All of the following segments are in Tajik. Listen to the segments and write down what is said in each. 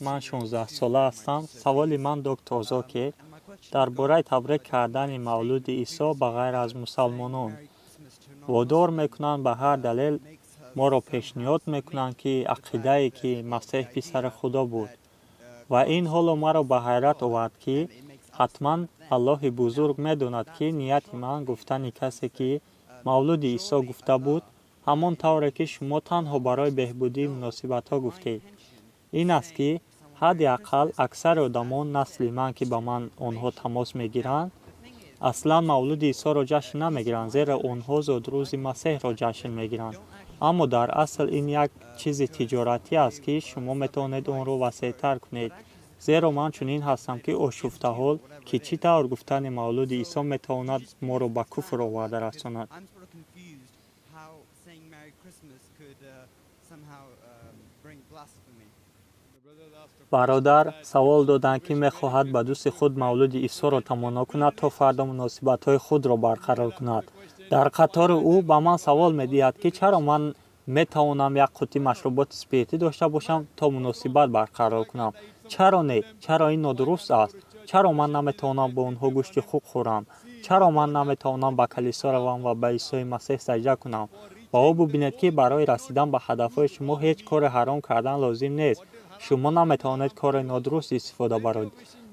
Ман 16-сола ҳастам. Саволи ман доктор Зокир дар бораи табрик кардани мавлуди Исо ба ғайр аз мусалмонон. Водор мекунанд, ба ҳар далел моро пешниҳод мекунанд, ки ақидае, ки Масеҳ писари Худо буд. Ва ин ҳоло маро ба ҳайрат овард, ки ҳатман Аллоҳи бузург медонад, ки нияти ман гуфтани касе, ки мавлуди Исо гуфта буд, ҳамон тавре ки шумо танҳо барои беҳбудии муносибатҳо гуфтед. Ин аст, ки ҳадди ақал аксари одамон насли ман, ки ба ман онҳо тамос мегиранд, аслан мавлуди Исоро ҷашн намегиранд, зеро онҳо зодрӯзи Масеҳро ҷашн мегиранд. Аммо дар асл ин як чизи тиҷоратӣ аст, ки шумо метавонед онро васеътар кунед, зеро ман чунин ҳастам, ки ошуфтаҳол, ки чӣ тавр гуфтани мавлуди Исо метавонад моро ба куфр оварда расонад. I'm sort of confused how saying Merry Christmas could somehow bring blasphemy. Бародар савол доданд, ки мехоҳад ба дӯсти худ мавлуди Исоро таманно кунад, то фардо муносибатҳои худро барқарор кунад. Дар қатори ӯ ба ман савол медиҳад, ки чаро ман метавонам як қуттӣ машруботи спиртӣ дошта бошам, то муносибат барқарор кунам. Чаро не? Чаро ин нодуруст аст? Чаро ман наметавонам бо онҳо гӯшти хук хӯрам? Чаро ман наметавонам ба калисо равам ва ба Исои Масеҳ саҷда кунам? Ва ӯ бубинед, ки барои расидан ба ҳадафҳои шумо ҳеҷ кори ҳаром кардан лозим нест. Шумо наметавонед кори нодуруст истифода баред.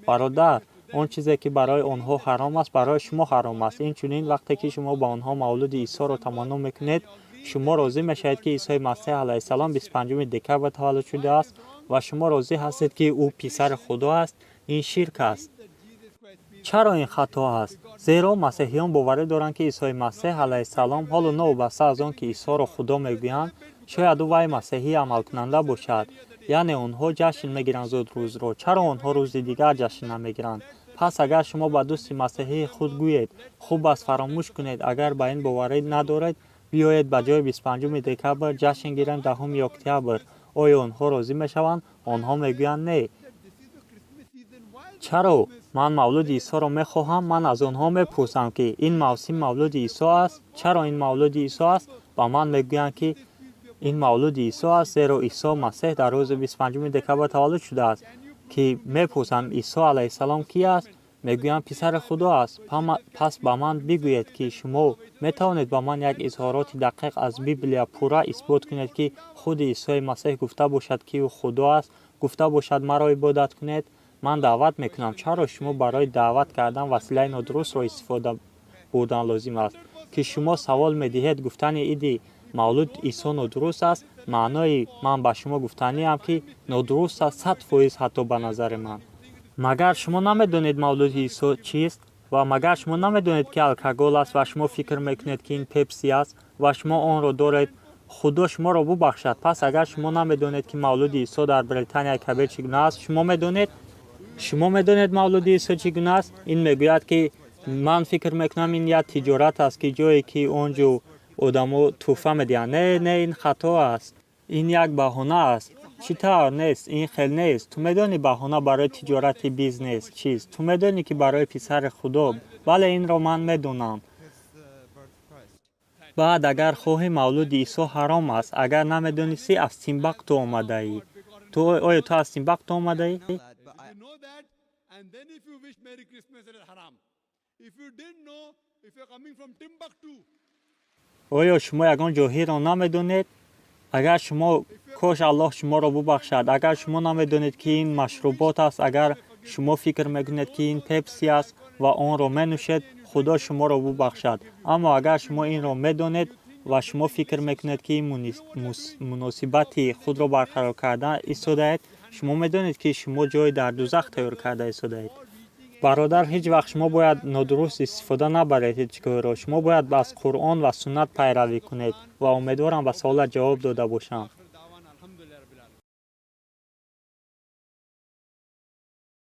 Бародар, он чизе, ки барои онҳо ҳаром аст, барои шумо ҳаром аст. Инчунин вақте ки шумо ба онҳо мавлуди Исоро таманно мекунед, шумо розӣ мешавед, ки Исои Масеҳ алайҳиссалом 25 декабр таваллуд шудааст ва шумо розӣ ҳастед, ки ӯ писари Худо аст. Ин ширк аст. Чаро ин хато аст? Зеро масеҳиён боварӣ доранд, ки Исои Масеҳ алайҳиссалом, ҳоло новобаста аз он ки Исоро Худо мегӯянд, шояд ӯ вай масеҳии амалкунанда бошад. Яъне онҳо ҷашн мегиранд зодрӯзро. Чаро онҳо рӯзи дигар ҷашн намегиранд? Пас агар шумо ба дӯсти масеҳии худ гӯед: «Хуб аст, фаромӯш кунед, агар ба ин боварӣ надоред, биёед ба ҷои 25 декабр ҷашн гирем 10 октябр», оё онҳо розӣ мешаванд? Онҳо мегӯянд: «Не». Чаро ман мавлуди Исоро мехоҳам? Ман аз онҳо мепурсам, ки ин мавсим мавлуди Исо аст. Чаро ин мавлуди Исо аст? Ба ман мегӯянд, ки ин мавлуди Исо аст, зеро Исо Масеҳ дар рӯзи 25 декабр таваллуд шудааст. Ки мепурсам: «Исо алайҳиссалом кӣ аст?» Мегӯянд: «Писари Худо аст». Пас ба ман бигӯед, ки шумо метавонед ба ман як изҳороти дақиқ аз Библия пурра исбот кунед, ки худи Исои Масеҳ гуфта бошад, ки ӯ Худо аст, гуфта бошад: «Маро ибодат кунед»? Ман даъват мекунам. Чаро шумо барои даъват кардан василаи нодурустро истифода бурдан лозим аст, ки шумо савол медиҳед: гуфтани иди мавлуд Исо нодуруст аст? Маънои ман ба шумо гуфтаниам, ки нодуруст аст 100%, ҳатто ба назари ман. Магар шумо намедонед, мавлуди Исо чист? Ва магар шумо намедонед, ки алкогол аст ва шумо фикр мекунед, ки ин пепси аст ва шумо онро доред? Худо шуморо бубахшад. Пас агар шумо намедонед, ки мавлуди Исо дар Британияи Кабир чӣ гуна аст, шумо медонед? Шумо медонед, мавлуди Исо чӣ гуна аст? Ин мегӯяд, ки ман фикр мекунам, ин як тиҷорат аст, ки ҷое ки он ҷо одамо тӯҳфа медиҳанд. Не, не, ин хато аст. Ин як баҳона аст. Чӣ тавр нест? Ин хел нест. Ту медонӣ, баҳона барои тиҷорати бизнес чист? Ту медонӣ, ки барои писари Худо. Бале, инро ман медонам. Баъд агар хоҳӣ, мавлуди Исо ҳаром аст. Агар намедонистӣ, аз Тимбакту омадаӣ ту. Оё ту аз Тимбакту омадаӣ? You know that, and then if you wish Merry Christmas, it is haram. If you didn't know, if you're coming from Timbuktu, Оё шумо ягон ҷоҳилро намедонед? Агар шумо, кош Аллоҳ шуморо бубахшад. Агар шумо намедонед, ки ин машрубот аст, агар шумо фикр мекунед, ки ин пепси аст ва онро менӯшед, Худо шуморо бубахшад. Аммо агар шумо инро медонед ва шумо фикр мекунед, ки ин муносибати худро барқарор карда истодаед, шумо медонед, ки шумо ҷой дар дузах тайёр карда истодаед. Бародар, ҳеҷ вақт шумо бояд нодуруст истифода набаред ҳеҷ корро. Шумо бояд аз Қуръон ва суннат пайравӣ кунед ва умедворам, ба саволат ҷавоб дода бошам.